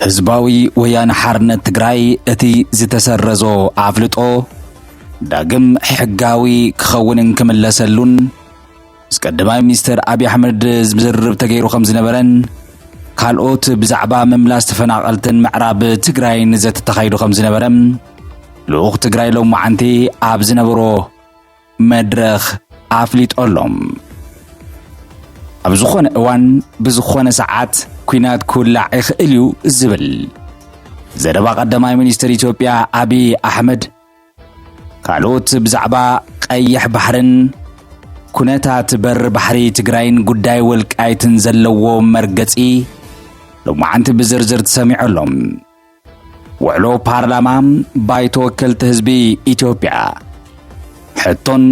ህዝባዊ ወያነ ሓርነት ትግራይ እቲ ዝተሰረዞ ኣፍልጦ ዳግም ሕጋዊ ክኸውንን ክምለሰሉን ምስ ቀዳማይ ሚኒስትር ኣብይ ኣሕመድ ዝርርብ ተገይሩ ከም ዝነበረን ካልኦት ብዛዕባ ምምላስ ተፈናቐልትን ምዕራብ ትግራይን ዘተ ተኻይዱ ከም ዝነበረ ልኡኽ ትግራይ ሎማዓንቲ ኣብ ዝነበሮ መድረኽ ኣፍሊጦ ኣሎ። ኣብ ዝኾነ እዋን ብዝኾነ ሰዓት ኲናት ክውላዕ ይኽእል እዩ ዝብል ዘረባ ቀዳማይ ሚኒስትር ኢትዮጵያ ኣብይ ኣሕመድ ካልኦት ብዛዕባ ቀይሕ ባሕርን ኩነታት በር ባሕሪ ትግራይን ጉዳይ ወልቃይትን ዘለዎ መርገጺ ሎማዓንቲ ብዝርዝር ተሰሚዑ ኣሎ። ውዕሎ ፓርላማ ባይቶ ወከልቲ ህዝቢ ኢትዮጵያ ሕቶን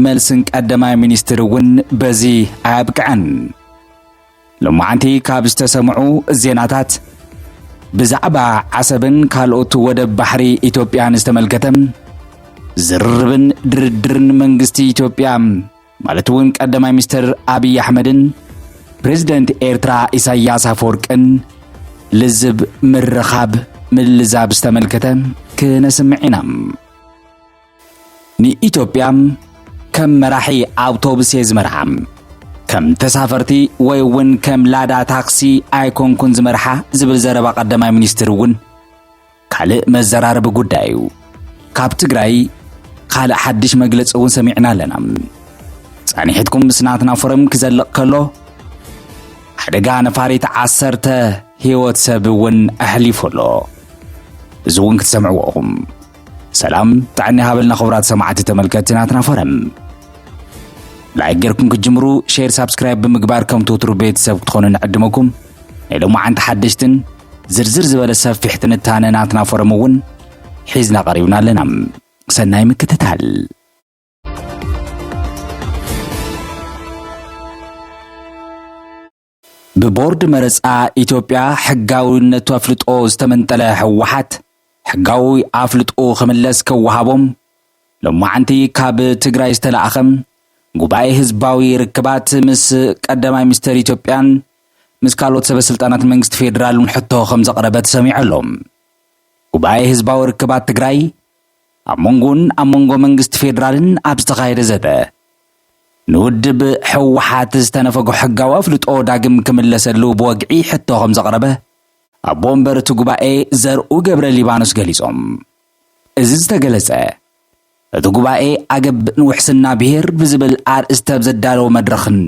መልስን ቀዳማይ ሚኒስትር እውን በዚ ኣያብቅዐን። ሎማዓንቲ ካብ ዝተሰምዑ ዜናታት ብዛዕባ ዓሰብን ካልኦት ወደብ ባሕሪ ኢትዮጵያን ዝተመልከተ ዝርርብን ድርድርን መንግስቲ ኢትዮጵያ ማለት እውን ቀዳማይ ሚኒስትር ኣብይ ኣሕመድን ፕሬዚደንት ኤርትራ ኢሳያስ ኣፈወርቅን ልዝብ ምርኻብ ምልዛብ ዝተመልከተ ክነስምዕ ኢና። ንኢትዮጵያ ከም መራሒ ኣውቶቡስ እየ ዝመርሓ፣ ከም ተሳፈርቲ ወይ እውን ከም ላዳ ታክሲ ኣይኮንኩን ዝመርሓ ዝብል ዘረባ ቀዳማይ ሚኒስትር እውን ካልእ መዘራረቢ ጉዳይ እዩ። ካብ ትግራይ ካልእ ሓድሽ መግለፂ እውን ሰሚዕና ኣለና። ፃኒሕትኩም ምስ ናትና ፎረም ክዘልቕ ከሎ ሓደጋ ነፋሪት ዓሰርተ ህይወት ሰብ እውን ኣሕሊፉ ኣሎ። እዚ እውን ክትሰምዕዎ ኢኹም። ሰላም ጥዕና ሃበልና ክቡራት ሰማዕቲ ተመልከትቲ ናትና ፎረም። ላይክ ጌርኩም ክትጅምሩ ሼር ሳብስክራይብ ብምግባር ከም ትውትሩ ቤተሰብ ክትኾኑ ንዕድመኩም። ናይ ሎማዓንቲ ሓደሽትን ዝርዝር ዝበለ ሰፊሕ ትንታነ ናትና ፎረም እውን ሒዝና ቀሪብና ኣለና። ሰናይ ምክትታል። ብቦርድ መረፃ ኢትዮጵያ ሕጋዊነቱ ኣፍልጦ ዝተመንጠለ ህወሓት ሕጋዊ ኣፍልጦ ክምለስ ከወሃቦም ሎማዓንቲ ካብ ትግራይ ዝተላእኸ ጉባኤ ህዝባዊ ርክባት ምስ ቀዳማይ ሚኒስትር ኢትዮጵያን ምስ ካልኦት ሰበ ስልጣናት መንግስቲ ፌዴራልን ሕቶ ከም ዘቕረበ ተሰሚዑ ኣሎ። ጉባኤ ህዝባዊ ርክባት ትግራይ ኣብ መንጎን ኣብ መንጎ መንግስቲ ፌዴራልን ኣብ ዝተኻየደ ዘተ ንውድብ ህወሓት ዝተነፈጎ ሕጋዊ ኣፍልጦ ዳግም ክምለሰሉ ብወግዒ ሕቶ ከም ዘቕረበ ኣቦ ወንበር እቲ ጉባኤ ዘርኡ ገብረ ሊባኖስ ገሊጾም። እዚ ዝተገለጸ እቲ ጉባኤ ኣገብእን ውሕስና ብሄር ብዝብል ኣርእስቲ ኣብ ዘዳለዎ መድረኽን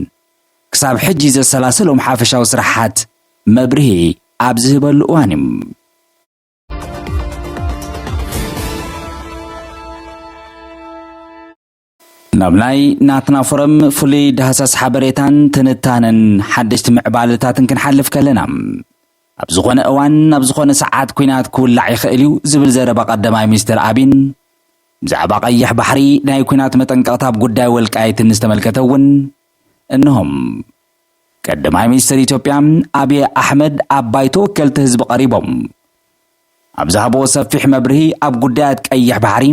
ክሳብ ሕጂ ዘሰላሰሎም ሓፈሻዊ ስራሓት መብርሂ ኣብ ዝህበሉ እዋን እዩ። ናብ ናይ ናትና ፎረም ፍሉይ ዳህሳስ ሓበሬታን ትንታነን ሓደሽቲ ምዕባለታትን ክንሓልፍ ከለና፣ ኣብ ዝኾነ እዋን ኣብ ዝኾነ ሰዓት ኲናት ክውላዕ ይኽእል እዩ ዝብል ዘረባ ቀዳማይ ሚኒስትር ኣቢን ብዛዕባ ቀይሕ ባሕሪ ናይ ኲናት መጠንቀቕታ ኣብ ጉዳይ ወልቃይትን ዝተመልከተ እውን እንሆም። ቀዳማይ ሚኒስትር ኢትዮጵያ ኣብይ ኣሕመድ ኣብ ባይቶ ወከልቲ ህዝቢ ቀሪቦም ኣብ ዝሃብዎ ሰፊሕ መብርሂ ኣብ ጉዳያት ቀይሕ ባሕሪ፣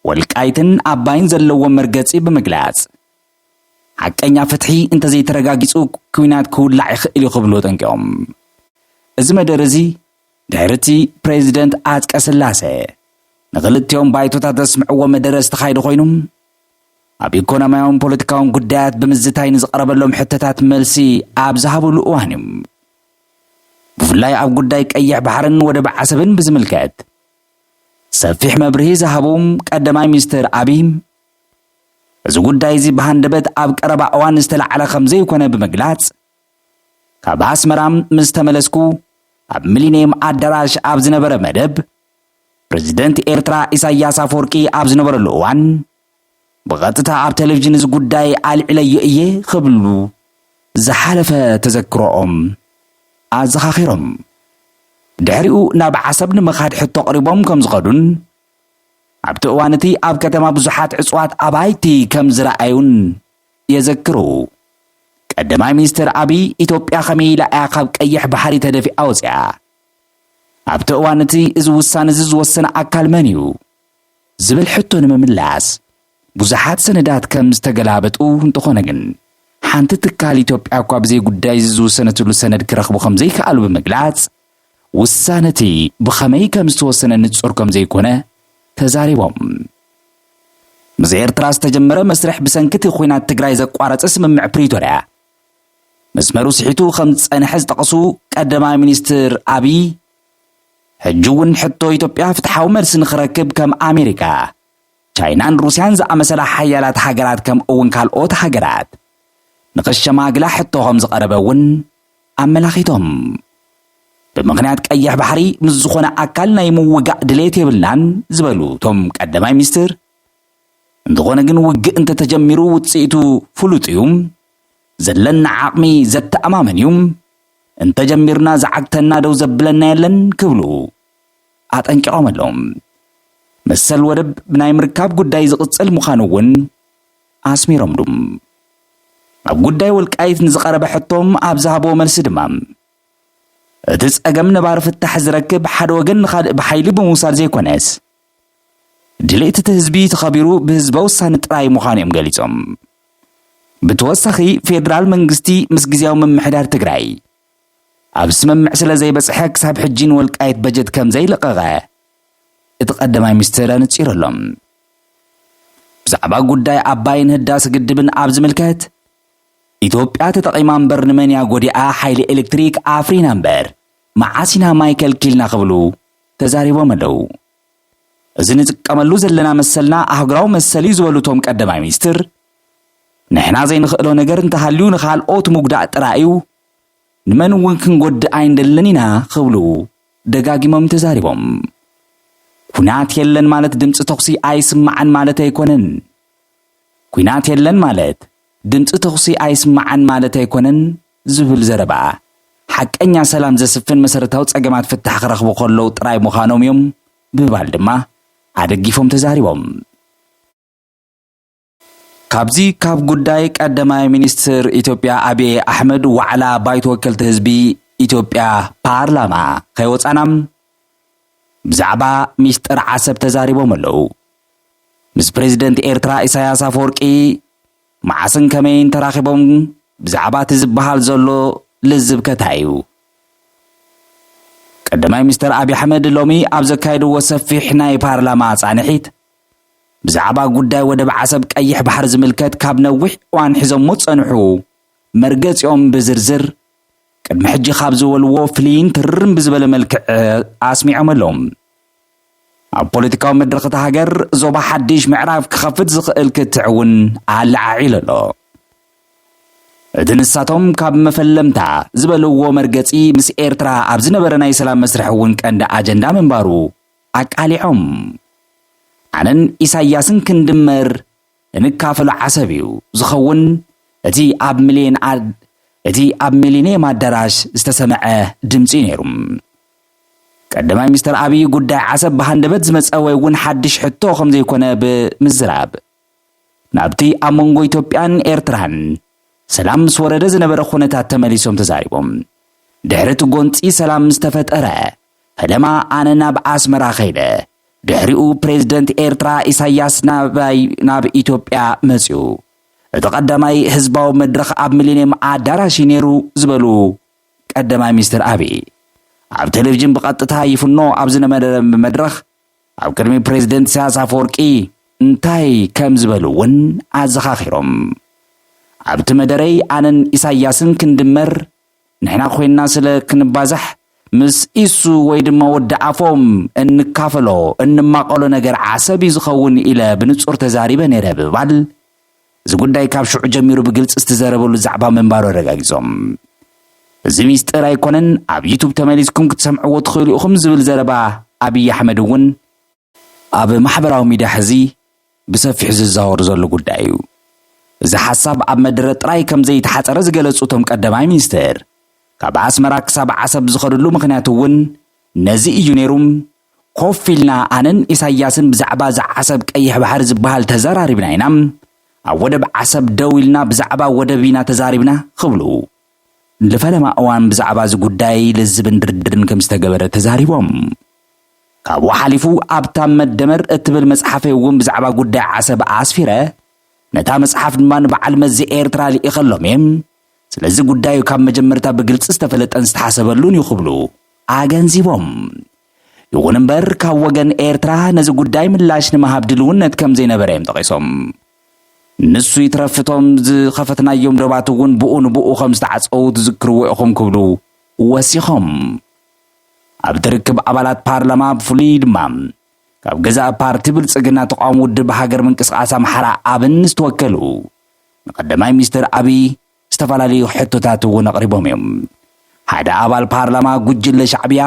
ወልቃይትን ኣባይን ዘለዎም መርገጺ ብምግላጽ ሓቀኛ ፍትሒ እንተዘይተረጋጊጹ ኲናት ክውላዕ ይኽእል እዩ ክብሉ ኣጠንቂቖም። እዚ መደረ እዚ ድሕሪ እቲ ፕሬዚደንት ኣጽቀ ስላሴ ንኽልቲኦም ባይቶታት ዘስምዕዎ መደረ ዝተኻየደ ኮይኑ ኣብ ኢኮኖሚያውን ፖለቲካውን ጉዳያት ብምዝታይ ንዝቐረበሎም ሕቶታት መልሲ ኣብ ዝሃብሉ እዋን እዩ። ብፍላይ ኣብ ጉዳይ ቀይሕ ባሕርን ወደብ ዓሰብን ብዝምልከት ሰፊሕ መብርሂ ዝሃቡ ቀዳማይ ሚኒስትር ኣብይ እዚ ጉዳይ እዚ ብሃንደበት ኣብ ቀረባ እዋን ዝተላዕለ ከም ዘይኮነ ብምግላጽ ካብ ኣስመራ ምስ ተመለስኩ ኣብ ሚሊኒየም ኣዳራሽ ኣብ ዝነበረ መደብ ፕሬዚደንት ኤርትራ ኢሳያስ ኣፈወርቂ ኣብ ዝነበረሉ እዋን ብቐጥታ ኣብ ቴሌቪዥን እዚ ጉዳይ ኣልዒለዮ እየ ክብሉ ዝሓለፈ ተዘክሮኦም ኣዘኻኺሮም። ድሕሪኡ ናብ ዓሰብ ንምኻድ ሕቶ ኣቕሪቦም ከም ዝኸዱን ኣብቲ እዋን እቲ ኣብ ከተማ ብዙሓት እጽዋት ኣባይቲ ከም ዝረኣዩን የዘክሩ። ቀዳማይ ሚኒስትር ኣብይ ኢትዮጵያ ከመይ ኢላ እያ ካብ ቀይሕ ባሕሪ ተደፊኣ ወፂኣ? ኣብቲ እዋን እቲ እዚ ውሳነ እዚ ዝወሰነ ኣካል መን እዩ? ዝብል ሕቶ ንምምላስ ብዙሓት ሰነዳት ከም ዝተገላበጡ እንተኾነ ግን ሓንቲ ትካል ኢትዮጵያ እኳ ብዘይ ጉዳይ እዚ ዝውሰነትሉ ሰነድ ክረኽቡ ከም ዘይከኣሉ ብምግላጽ ውሳነ እቲ ብኸመይ ከም ዝተወሰነ ንጹር ከም ዘይኮነ ተዛሪቦም። ምስ ኤርትራ ዝተጀመረ መስርሕ ብሰንኪ እቲ ኲናት ትግራይ ዘቋረጸ ስምምዕ ፕሪቶርያ መስመሩ ስሒቱ ከም ዝጸንሐ ዝጠቐሱ ቀዳማይ ሚኒስትር ኣብይ፣ ሕጂ እውን ሕቶ ኢትዮጵያ ፍትሓዊ መልሲ ንኽረክብ ከም ኣሜሪካ፣ ቻይናን ሩስያን ዝኣመሰላ ሓያላት ሃገራት ከምኡ እውን ካልኦት ሃገራት ንኽሸማግላ ሕቶ ከም ዝቐረበ እውን ኣመላኺቶም። ብምኽንያት ቀይሕ ባሕሪ ምስ ዝኾነ ኣካል ናይ ምውጋእ ድሌት የብልናን ዝበሉ እቶም ቀዳማይ ሚኒስትር፣ እንተኾነ ግን ውግእ እንተተጀሚሩ ውፅኢቱ ፍሉጥ እዩ። ዘለና ዓቕሚ ዘተኣማምን እዩ። እንተጀሚርና ዝዓግተና ደው ዘብለና የለን ክብሉ ኣጠንቂቖም ኣለዉ። መሰል ወደብ ብናይ ምርካብ ጉዳይ ዝቕጽል ምዃኑ እውን ኣስሚሮምሉ። ኣብ ጉዳይ ወልቃይት ንዝቐረበ ሕቶም ኣብ ዝሃቦ መልሲ ድማ፣ እቲ ጸገም ነባሪ ፍታሕ ዝረክብ ሓደ ወገን ንኻልእ ብሓይሊ ብምውሳድ ዘይኮነስ፣ ድሌት እቲ ህዝቢ ተኸቢሩ ብህዝባዊ ውሳነ ጥራይ ምዃኑ እዮም ገሊጾም። ብተወሳኺ፣ ፌደራል መንግስቲ ምስ ግዝያዊ ምምሕዳር ትግራይ ኣብ ስምምዕ ስለ ዘይበጽሐ፣ ክሳብ ሕጂ ንወልቃይት በጀት ከም ዘይለቐቐ እቲ ቀዳማይ ሚኒስትር ኣነጺሩ ኣሎ። ብዛዕባ ጉዳይ ኣባይን ህዳሰ ግድብን ኣብ ዝምልከት፣ ኢትዮጵያ ተጠቒማ እምበር ንመን እያ ጎዲኣ? ሓይሊ ኤሌክትሪክ ኣፍሪና እምበር መዓስ ኢና ማይ ከልኪልና ክብሉ ተዛሪቦም ኣለዉ። እዚ ንጥቀመሉ ዘለና መሰልና ኣህጉራዊ መሰል እዩ ዝበሉ እቶም ቀዳማይ ሚኒስትር፣ ንሕና ዘይንኽእሎ ነገር እንተሃልዩ ንኻልኦት ምጉዳእ ጥራይ እዩ፣ ንመን እውን ክንጎድእ ኣይንደልን ኢና ክብሉ ደጋጊሞም ተዛሪቦም። ኩናት የለን ማለት ድምፂ ተኹሲ ኣይስማዕን ማለት ኣይኮነን። ኩናት የለን ማለት ድምፂ ተኹሲ ኣይስማዕን ማለት ኣይኮነን ዝብል ዘረባ፣ ሓቀኛ ሰላም ዘስፍን መሰረታዊ ጸገማት ፍታሕ ክረኽቡ ከለዉ ጥራይ ምዃኖም እዮም ብምባል ድማ ኣደጊፎም ተዛሪቦም። ካብዚ ካብ ጉዳይ ቀዳማይ ሚኒስትር ኢትዮጵያ ኣብይ ኣሕመድ ዋዕላ ባይቶ ወከልቲ ህዝቢ ኢትዮጵያ ፓርላማ ከይወጻና፣ ብዛዕባ ሚስጥር ዓሰብ ተዛሪቦም ኣለዉ። ምስ ፕሬዚደንት ኤርትራ ኢሳያስ ኣፈወርቂ መዓስን ከመይን ተራኺቦም? ብዛዕባ እቲ ዝበሃል ዘሎ ልዝብ ከታይ እዩ? ቀዳማይ ሚኒስትር ኣብይ ኣሕመድ ሎሚ ኣብ ዘካየድዎ ሰፊሕ ናይ ፓርላማ ጻንሒት፣ ብዛዕባ ጉዳይ ወደብ ዓሰብ ቀይሕ ባሕሪ ዝምልከት ካብ ነዊሕ እዋን ሒዞሞ ዝጸንሑ መርገጺኦም ብዝርዝር ቅድሚ ሕጂ ካብ ዝበልዎ ፍልይን ትርርም ብዝበለ መልክዕ ኣስሚዖም ኣለዉ። ኣብ ፖለቲካዊ መድረኽ እታ ሃገር ዞባ ሓድሽ ምዕራፍ ክኸፍት ዝኽእል ክትዕ እውን ኣለዓዒሉ ኣሎ። እቲ ንሳቶም ካብ መፈለምታ ዝበልዎ መርገጺ ምስ ኤርትራ ኣብ ዝነበረ ናይ ሰላም መስርሕ እውን ቀንዲ ኣጀንዳ ምንባሩ ኣቃሊዖም። ኣነን ኢሳያስን ክንድመር እንካፈሎ ዓሰብ እዩ ዝኸውን። እቲ ኣብ ሚሊዮን ኣድ-፣ እቲ ኣብ ሚሊኒየም ኣዳራሽ ዝተሰምዐ ድምፂ እዩ ነይሩ። ቀዳማይ ሚኒስትር ኣብይ ጉዳይ ዓሰብ ብሃንደበት ዝመፀ ወይ እውን ሓድሽ ሕቶ ከም ዘይኮነ ብምዝራብ፣ ናብቲ ኣብ መንጎ ኢትዮጵያን ኤርትራን ሰላም ምስ ወረደ ዝነበረ ኩነታት ተመሊሶም ተዛሪቦም። ድሕሪ እቲ ጎንፂ ሰላም ምስ ተፈጠረ፣ ፈለማ ኣነ ናብ ኣስመራ ከይደ፣ ድሕሪኡ ፕሬዝደንት ኤርትራ ኢሳያስ ናባይ ናብ ኢትዮጵያ መጺኡ። እቲ ቀዳማይ ህዝባዊ መድረኽ ኣብ ሚሊኒየም ኣዳራሽ እዩ ነይሩ ዝበሉ ቀዳማይ ሚኒስትር ኣብይ፣ ኣብ ቴሌቪዥን ብቐጥታ ይፍኖ ኣብ ዝነበረ መድረኽ፣ ኣብ ቅድሚ ፕሬዝደንት ኢሳያስ ኣፈወርቂ እንታይ ከም ዝበሉ እውን ኣዘኻኺሮም። ኣብቲ መደረይ ኣነን ኢሳያስን ክንድመር ንሕና ኮይንና ስለ ክንባዛሕ፣ ምስ ኢሱ ወይ ድማ ወዲ ኣፎም እንካፈሎ፣ እንማቐሎ ነገር ዓሰብ እዩ ዝኸውን ኢለ ብንጹር ተዛሪበ ነይረ ብምባል፣ እዚ ጉዳይ ካብ ሽዑ ጀሚሩ ብግልጺ ዝተዘረበሉ ዛዕባ ምንባሩ ኣረጋጊጾም። እዚ ሚስጥር ኣይኮነን፣ ኣብ ዩቱብ ተመሊስኩም ክትሰምዕዎ ትኽእሉ ኢኹም ዝብል ዘረባ ኣብይ ኣሕመድ እውን ኣብ ማሕበራዊ ሚድያ ሕዚ ብሰፊሑ ዝዛወር ዘሎ ጉዳይ እዩ። እዚ ሓሳብ ኣብ መደረ ጥራይ ከም ዘይተሓጸረ ዝገለጹ እቶም ቀዳማይ ሚኒስትር፣ ካብ ኣስመራ ክሳብ ዓሰብ ዝኸድሉ ምኽንያት እውን ነዚ እዩ ነይሩ። ኮፍ ኢልና ኣነን ኢሳያስን ብዛዕባ እዚ ዓሰብ ቀይሕ ባሕሪ ዝበሃል ተዘራሪብና ኢና። ኣብ ወደብ ዓሰብ ደው ኢልና ብዛዕባ ወደብ ኢና ተዛሪብና ክብሉ ንፈለማ እዋን ብዛዕባ እዚ ጉዳይ ልዝብን ድርድርን ከም ዝተገበረ ተዛሪቦም። ካብኡ ሓሊፉ ኣብታ መደመር እትብል መጽሓፈይ እውን ብዛዕባ ጉዳይ ዓሰብ ኣስፊረ፣ ነታ መጽሓፍ ድማ ንበዓል መዚ ኤርትራ ልኢኸሎም እየ። ስለዚ ጉዳዩ ካብ መጀመርታ ብግልጺ ዝተፈለጠን ዝተሓሰበሉን እዩ ክብሉ ኣገንዚቦም። ይኹን እምበር ካብ ወገን ኤርትራ ነዚ ጉዳይ ምላሽ ንምሃብ ድልውነት ከም ዘይነበረ እዮም ጠቒሶም። ንሱ ይትረፍ እቶም ዝኸፈትናዮም ዶባት እውን ብኡ ንብኡ ከም ዝተዓጸዉ ትዝክርዎ ኢኹም ክብሉ ወሲኾም። ኣብ ትርክብ ኣባላት ፓርላማ ብፍሉይ ድማ ካብ ገዛእ ፓርቲ ብልጽግና ተቃውሞ ውድብ ሃገር ምንቅስቃስ ኣምሓራ ኣብን ዝተወከሉ ንቀዳማይ ሚኒስትር ኣብይ ዝተፈላለዩ ሕቶታት እውን ኣቕሪቦም እዮም። ሓደ ኣባል ፓርላማ ጉጅለ ሻዕብያ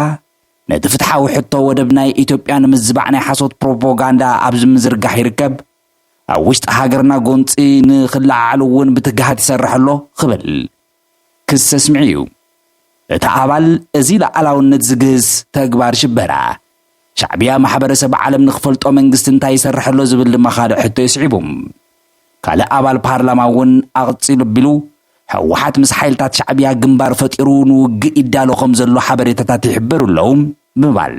ነቲ ፍትሓዊ ሕቶ ወደብ ናይ ኢትዮጵያ ንምዝባዕ ናይ ሓሶት ፕሮፓጋንዳ ኣብዚ ምዝርጋሕ ይርከብ። ኣብ ውሽጢ ሃገርና ጎንፂ ንክለዓዓሉ እውን ብትግሃት ይሰርሕ ኣሎ ክብል ክስ ኣስሚዑ እዩ። እቲ ኣባል እዚ ሉዓላውነት ዝግህስ ተግባር ሽበራ ሻዕብያ ማሕበረሰብ ዓለም ንክፈልጦ መንግስቲ እንታይ ይሰርሕ ኣሎ ዝብል ድማ ካልእ ሕቶ የስዒቡ። ካልእ ኣባል ፓርላማ እውን ኣቕፂሉ ኣቢሉ ህወሓት ምስ ሓይልታት ሻዕብያ ግንባር ፈጢሩ ንውግእ ይዳሎ ከም ዘሎ ሓበሬታታት ይሕበሩ ኣለዉ ብምባል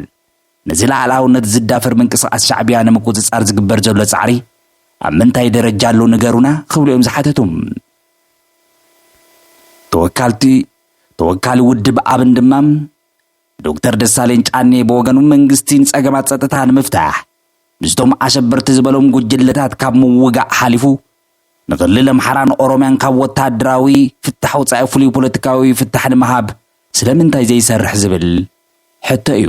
ነዚ ሉዓላውነት ዝዳፈር ምንቅስቃስ ሻዕብያ ንምቁፅፃር ዝግበር ዘሎ ፃዕሪ ኣብ ምንታይ ደረጃ ኣሎ ንገሩና ክብሉ እዮም ዝሓተቱ። ተወካልቲ ተወካሊ ውድብ ኣብን ድማ ዶክተር ደሳለኝ ጫኔ ብወገኑ መንግስቲ ንፀገማት ፀጥታ ንምፍታሕ ምስቶም ኣሸበርቲ ዝበሎም ጉጅለታት ካብ ምውጋእ ሓሊፉ ንክልል ኣምሓራን ኦሮምያን ካብ ወታደራዊ ፍታሕ ወፃኢ ፍሉይ ፖለቲካዊ ፍታሕ ንምሃብ ስለምንታይ ዘይሰርሕ ዝብል ሕቶ እዩ።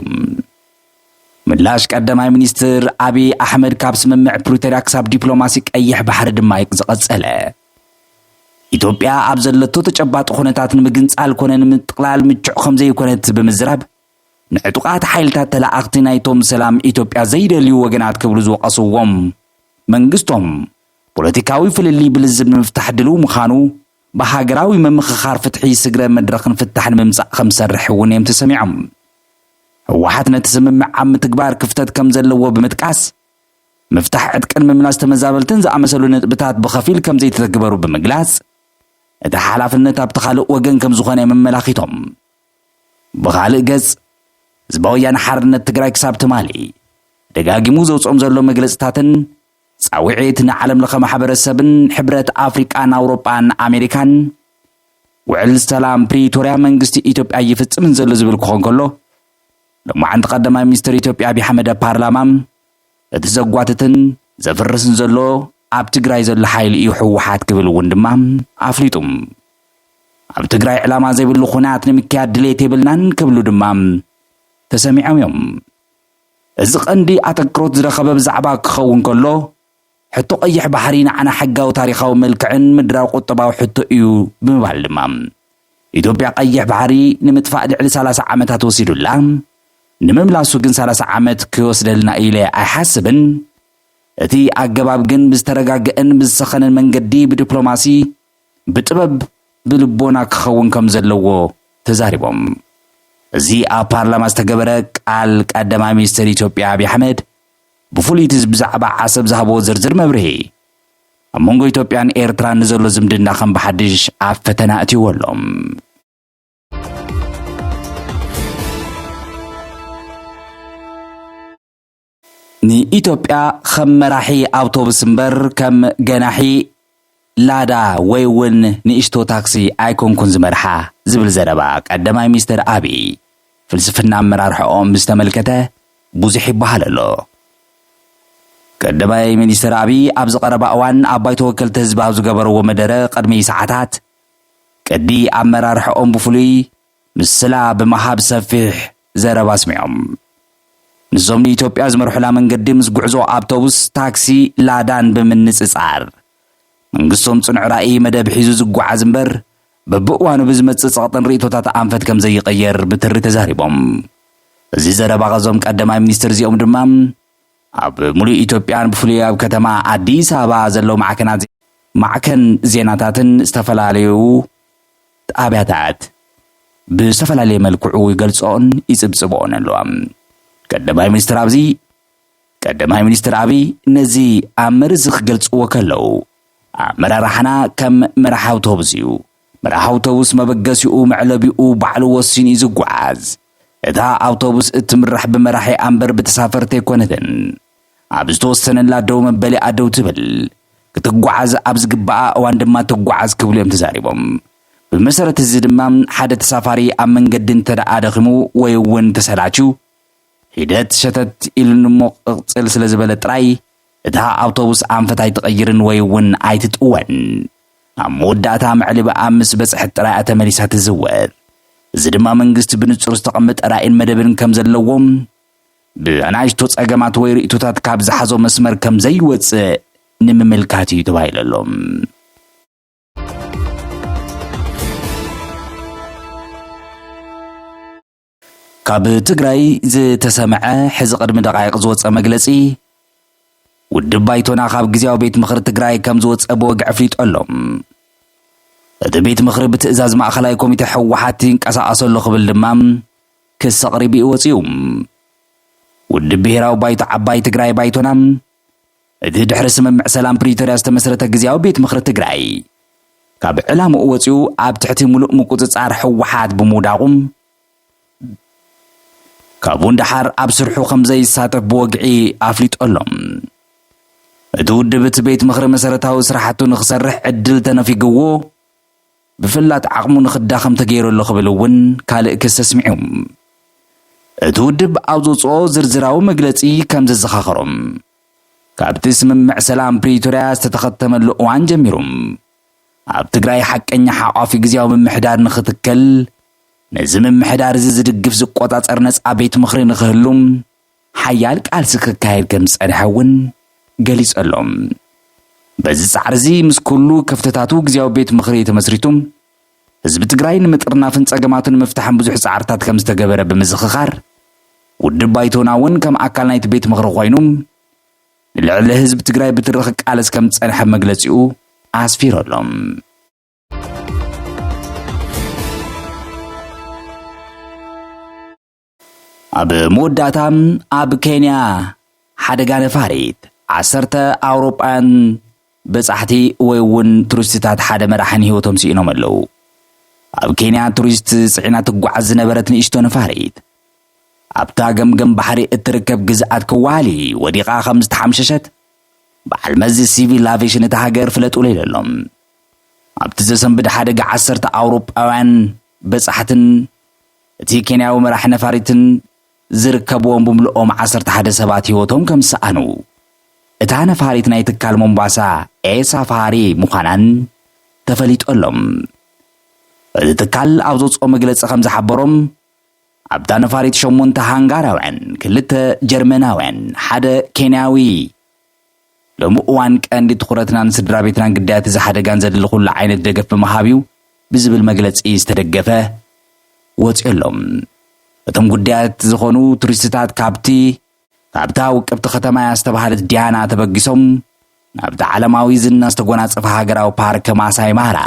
ምላሽ ቀዳማይ ሚኒስትር ኣብይ ኣሕመድ ካብ ስምምዕ ፕሪቶርያ ክሳብ ዲፕሎማሲ ቀይሕ ባሕሪ ድማ እዩ ዝቐጸለ። ኢትዮጵያ ኣብ ዘለቶ ተጨባጢ ኩነታት ንምግንጻል ኮነ ንምጥቕላል ምቹዕ ከም ዘይኮነት ብምዝራብ ንዕጡቓት ሓይልታት ተላኣኽቲ ናይቶም ሰላም ኢትዮጵያ ዘይደልዩ ወገናት ክብሉ ዝወቐስዎም መንግስቶም ፖለቲካዊ ፍልልይ ብልዝብ ንምፍታሕ ድልው ምዃኑ ብሃገራዊ ምምኽኻር ፍትሒ ስግረ መድረኽን ፍታሕ ንምምጻእ ከም ዝሰርሕ እውን እዮም ተሰሚዖም። ህወሓት ነቲ ስምምዕ ኣብ ምትግባር ክፍተት ከም ዘለዎ ብምጥቃስ ምፍታሕ ዕጥቅን ምምላስ ተመዛበልትን ዝኣመሰሉ ነጥብታት ብኸፊል ከም ዘይተተግበሩ ብምግላጽ እቲ ሓላፍነት ኣብቲ ካልእ ወገን ከም ዝኾነ እዮም ኣመላኺቶም። ብኻልእ ገጽ ህዝባዊ ወያነ ሓርነት ትግራይ ክሳብ ትማሊ ደጋጊሙ ዘውፅኦም ዘሎ መግለፅታትን ፃውዒት ንዓለም ለኸ ማሕበረሰብን ሕብረት ኣፍሪቃን ኣውሮጳን ኣሜሪካን ውዕል ሰላም ፕሪቶርያ መንግስቲ ኢትዮጵያ ይፍፅምን ዘሎ ዝብል ክኾን ከሎ ሎማዓንቲ ቀዳማይ ሚኒስትር ኢትዮጵያ ኣብይ ኣሕመድ ኣብ ፓርላማ እቲ ዘጓትትን ዘፍርስን ዘሎ ኣብ ትግራይ ዘሎ ሓይሊ እዩ ህወሓት ክብል እውን ድማ ኣፍሊጡ። ኣብ ትግራይ ዕላማ ዘይብሉ ኩናት ንምክያድ ድሌት የብልናን ክብሉ ድማ ተሰሚዖም እዮም። እዚ ቀንዲ ኣተክሮት ዝረኸበ ብዛዕባ ክኸውን ከሎ ሕቶ ቀይሕ ባሕሪ ንዓና ሕጋዊ ታሪኻዊ መልክዕን ምድራዊ ቁጠባዊ ሕቶ እዩ ብምባል ድማ ኢትዮጵያ ቀይሕ ባሕሪ ንምጥፋእ ልዕሊ ሰላሳ ዓመታት ወሲዱላ ንምምላሱ ግን ሰላሳ ዓመት ክወስደልና ኢለ ኣይሓስብን። እቲ ኣገባብ ግን ብዝተረጋገአን ብዝሰኸነን መንገዲ ብዲፕሎማሲ ብጥበብ ብልቦና ክኸውን ከም ዘለዎ ተዛሪቦም። እዚ ኣብ ፓርላማ ዝተገበረ ቃል ቀዳማይ ሚኒስትር ኢትዮጵያ ኣብይ ኣሕመድ ብፍሉይ እቲ ብዛዕባ ዓሰብ ዝሃብዎ ዝርዝር መብርሂ ኣብ መንጎ ኢትዮጵያን ኤርትራን ንዘሎ ዝምድና ከም ብሓድሽ ኣብ ፈተና እትይዎ ኣሎ። ንኢትዮጵያ ከም መራሒ ኣውቶቡስ እምበር ከም ገናሒ ላዳ ወይ እውን ንእሽቶ ታክሲ ኣይኮንኩን ዝመርሓ ዝብል ዘረባ ቀዳማይ ሚኒስትር ኣብይ ፍልስፍና ኣመራርሕኦም ዝተመልከተ ብዙሕ ይበሃል ኣሎ። ቀዳማይ ሚኒስትር ኣብይ ኣብዚ ቀረባ እዋን ኣብ ባይቶ ወከልቲ ህዝቢ ኣብ ዝገበርዎ መደረ ቅድሚ ሰዓታት ቅዲ ኣመራርሕኦም ብፍሉይ ምስላ ብምሃብ ሰፊሕ ዘረባ ኣስሚዖም። ንዞም ንኢትዮጵያ ዝመርሑላ መንገዲ ምስ ጉዕዞ ኣውቶቡስ፣ ታክሲ፣ ላዳን ብምንጽጻር መንግስቶም ጽኑዕ ራእይ መደብ ሒዙ ዝጓዓዝ እምበር በብእዋኑ ብዝመጽእ ጸቕጥን ርእይቶታት ኣንፈት ከም ዘይቕየር ብትሪ ተዛሪቦም። እዚ ዘረባ ኸዞም ቀዳማይ ሚኒስትር እዚኦም ድማ ኣብ ሙሉእ ኢትዮጵያን ብፍሉይ ኣብ ከተማ ኣዲስ ኣበባ ዘለዉ ማዕከናት ማዕከን ዜናታትን ዝተፈላለዩ ጣብያታት ብዝተፈላለየ መልክዑ ይገልጾኦን ይጽብጽብኦን ኣለዋ። ቀዳማይ ሚኒስትር ኣብዚ ቀዳማይ ሚኒስትር ኣብይ ነዚ ኣብ መርዚ ክገልጽዎ ከለዉ ኣመራርሓና ከም መራሕ ኣውቶቡስ እዩ። መራሕ ኣውቶቡስ መበገሲኡ መዕለቢኡ ባዕሉ ወሲኑ እዩ ዝጓዓዝ። እታ ኣውቶቡስ እትምራሕ ብመራሒ ኣምበር ብተሳፈርቲ ኣይኮነትን። ኣብ ዝተወሰነላ ደው መበሊኣ ደው ትብል። ክትጓዓዝ ኣብ ዝግባኣ እዋን ድማ ትጓዓዝ ክብሉ እዮም ተዛሪቦም። ብመሰረት እዚ ድማ ሓደ ተሳፋሪ ኣብ መንገዲ እንተ ደኣ ደኺሙ ወይ እውን ተሰላችዩ፣ ሂደት ሸተት ኢሉ እሞ ቅጽል ስለ ዝበለ ጥራይ እታ ኣውቶቡስ ኣንፈት ኣይትቐይርን ወይ እውን ኣይትጥወን። ኣብ መወዳእታ መዕለቢኣ ምስ በጽሐት ጥራይ እያ ተመሊሳ ትዝወር። እዚ ድማ መንግስቲ ብንጹር ዝተቐመጠ ራእይን መደብን ከም ዘለዎም ብናይሽቶ ጸገማት ወይ ርእይቶታት ካብ ዝሓዞ መስመር ከም ዘይወጽእ ንምምልካት እዩ ተባሂሉ ኣሎ። ካብ ትግራይ ዝተሰምዐ ሕዚ ቅድሚ ደቃይቕ ዝወጸ መግለጺ፣ ውድብ ባይቶና ካብ ግዝያዊ ቤት ምኽሪ ትግራይ ከም ዝወጸ ብወግዒ ኣፍሊጡ ኣሎ። እቲ ቤት ምኽሪ ብትእዛዝ ማእኸላይ ኮሚቴ ህወሓት ይንቀሳቐስ ኣሎ ክብል ድማ ክሲ ኣቕሪቡ እዩ ወጺኡ። ውድብ ብሄራዊ ባይቶ ዓባይ ትግራይ ባይቶና፣ እቲ ድሕሪ ስምምዕ ሰላም ፕሪቶርያ ዝተመስረተ ግዝያዊ ቤት ምኽሪ ትግራይ፣ ካብ ዕላምኡ ወጺኡ ኣብ ትሕቲ ምሉእ ምቁጽጻር ህወሓት ብምውዳቑ፣ ካብኡ ንደሓር ኣብ ስርሑ ከም ዘይሳተፍ ብወግዒ ኣፍሊጡ ኣሎ። እቲ ውድብ እቲ ቤት ምኽሪ መሰረታዊ ስራሕቱ ንኽሰርሕ ዕድል ተነፊግዎ፣ ብፍላጥ ዓቕሙ ንኽዳኸም ተገይሩ ኣሎ ክብል እውን ካልእ ክሲ ኣስሚዑ። እቲ ውድብ ኣብ ዘውፅኦ ዝርዝራዊ መግለፂ ከም ዘዘኻኸሮም፣ ካብቲ ስምምዕ ሰላም ፕሪቶርያ ዝተተኸተመሉ እዋን ጀሚሩ፣ ኣብ ትግራይ ሓቀኛ ሓቋፊ ግዝያዊ ምምሕዳር ንኽትከል፣ ነዚ ምምሕዳር እዚ ዝድግፍ ዝቆጻጸር ነጻ ቤት ምኽሪ ንኽህሉ ሓያል ቃልሲ ክካየድ ከም ዝጸንሐ እውን ገሊጹ ኣሎ። በዚ ጻዕሪ እዚ ምስ ኩሉ ክፍተታቱ ግዝያዊ ቤት ምኽሪ ተመስሪቱ ህዝቢ ትግራይ ንምጥርናፍን ጸገማቱ ንምፍታሕን ብዙሕ ጻዕርታት ከም ዝተገበረ ብምዝኽኻር፣ ውድብ ባይቶና እውን ከም ኣካል ናይቲ ቤት ምኽሪ ኮይኑ ንልዕሊ ህዝቢ ትግራይ ብትሪ ክቃለስ ከም ዝጸንሐ መግለጺኡ ኣስፊሩ ኣሎ። ኣብ መወዳእታ፣ ኣብ ኬንያ ሓደጋ ነፋሪት ዓሰርተ ኣውሮጳውያን በጻሕቲ ወይ እውን ቱሪስትታት ሓደ መራሕን ህይወቶም ስኢኖም ኣለዉ። ኣብ ኬንያ ቱሪስት ጽዒና ትጓዓዝ ዝነበረት ንእሽቶ ነፋሪት ኣብታ ገምገም ባሕሪ እትርከብ ግዝኣት ክዋሊ ወዲቓ ከም ዝተሓምሸሸት በዓል መዚ ሲቪል ኣቪሽን እታ ሃገር ፍለጥ ውለይሉ ኣሎ። ኣብቲ ዘሰንብድ ሓደጋ ዓሰርተ ኣውሮጳውያን በጻሕትን እቲ ኬንያዊ መራሒ ነፋሪትን ዝርከብዎም ብምልኦም ዓሰርተ ሓደ ሰባት ህይወቶም ከም ዝሰኣኑ እታ ነፋሪት ናይ ትካል ሞምባሳ ኤሳፋሪ ምዃናን ተፈሊጡ ኣሎ። እቲ ትካል ኣብ ዘውፅኦ መግለፂ ከም ዝሓበሮም ኣብታ ነፋሪት ሸሞንተ ሃንጋራውያን፣ ክልተ ጀርመናውያን፣ ሓደ ኬንያዊ ሎሚ እዋን ቀንዲ ትኹረትና ንስድራ ቤትናን ግዳያት እዚ ሓደጋን ዘድሊ ኩሉ ዓይነት ደገፍ ብምሃብ እዩ ብዝብል መግለጺ ዝተደገፈ ወጺኡ ኣሎ። እቶም ጉዳያት ዝኾኑ ቱሪስትታት ካብቲ ካብታ ውቅብቲ ከተማ እያ ዝተባህለት ዲያና ተበጊሶም ናብቲ ዓለማዊ ዝና ዝተጎናጸፈ ሃገራዊ ፓርክ ማሳይ ማራ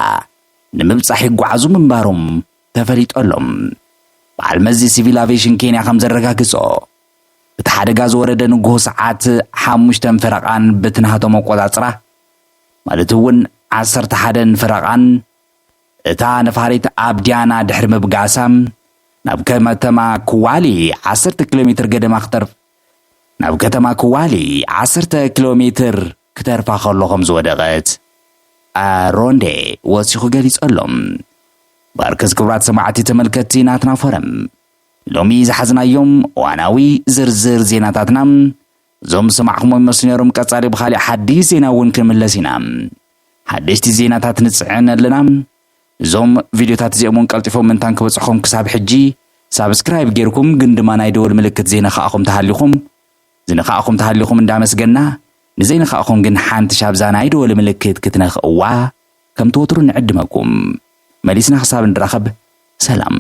ንምብጻሕ ይጓዓዙ ምንባሮም ተፈሊጡ ኣሎ። በዓል መዚ ሲቪል ኣቪዬሽን ኬንያ ከም ዘረጋግጾ፣ እቲ ሓደጋ ዝወረደ ንግሆ ሰዓት ሓሙሽተን ፈረቓን በቲ ናቶም ኣቆጻጽራ፣ ማለት እውን ዓሰርተ ሓደን ፈረቓን፣ እታ ነፋሪት ኣብ ዲያና ድሕሪ ምብጋሳ፣ ናብ ከተማ ክዋሊ ዓሰርተ ኪሎ ሜትር ገደማ ክተርፍ፣ ናብ ከተማ ክዋሊ ዓሰርተ ኪሎ ሜትር ክተርፋ ከሎ ከም ዝወደቐት ኣሮንዴ ወሲኹ ገሊጹ ኣሎ። ባርከስ ክቡራት ሰማዕቲ ተመልከትቲ ናትና ፎረም፣ ሎሚ ዝሓዝናዮም እዋናዊ ዝርዝር ዜናታትና እዞም ዝሰማዕኹሞም ይመስሉ ነይሮም። ቀጻሊ ብኻሊእ ሓድሽ ዜና እውን ክንምለስ ኢና። ሓደሽቲ ዜናታት ንጽዕን ኣለና። እዞም ቪድዮታት እዚኦም እውን ቀልጢፎም ምእንታን ክበጽሑኹም ክሳብ ሕጂ ሳብስክራይብ ጌርኩም ግን ድማ ናይ ደወል ምልክት ዘይነኻእኹም ተሃሊኹም፣ ዝነኻእኹም ተሃሊኹም እንዳመስገና፣ ንዘይነኻእኹም ግን ሓንቲ ሻብዛ ናይ ደወል ምልክት ክትነኽእዋ ከም ትወትሩ ንዕድመኩም። መሊስና ክሳብ እንራኸብ ሰላም።